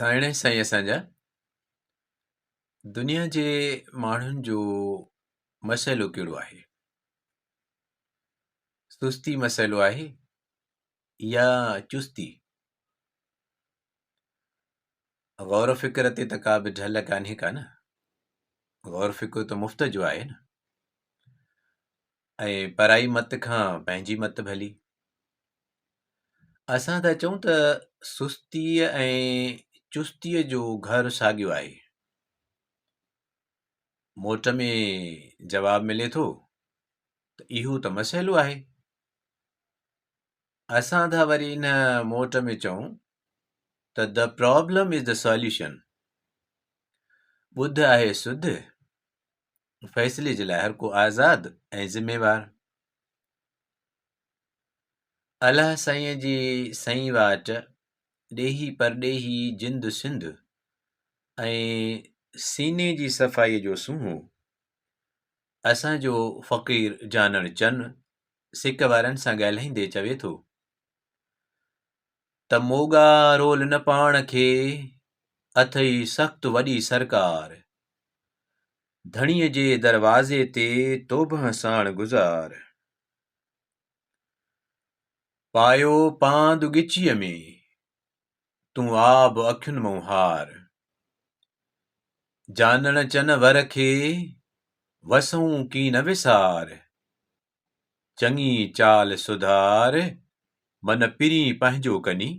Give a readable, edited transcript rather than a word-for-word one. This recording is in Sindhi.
سائڻ سائين اسان جا دنيا جي ماڻهن جو مسئلو ڪهڙو آهي؟ سستي مسئلو آهي يا چستي؟ غور و فڪر تي ته ڪا به ڍل ڪانهي ڪا نه. غور فڪر ته مفت جو آهي نه. ۽ پرائي مت کان پنهنجي مت ڀلي. اسان ٿا چئون ته سستيء ۽ چستيء جو گهر ساڳيو آهي. موٽ ۾ جواب ملي ٿو ته اهو ته مسئلو آهي. اسان ٿا وري ان موٽ ۾ چئون ته The problem is the solution. ٻڌ آهي سڌ، فيصلي جي لاء هر ڪو آزاد ۽ ذميوار. الله سائينء جي سئين واٽ، ڏيهي پرڏيهي جند سنڌ ۽ سيني جي صفائيء جو سونهون اسان جو فقير جانڻ چن سڪ وارن سان ڳالهائيندي چوي ٿو ته موڳا رول نه پاڻ کي، اٿئي سخت وڏي سرڪار. ڌڻيء جي دروازي تي توبهه ساڻ گذار. پايو پاند ڳچيء ۾، تون آب اکين مئون هار. جانڻ چن ور کي، وسئون ڪين نه وسار. چڱي چال سڌار، من پرين پنهنجو ڪني.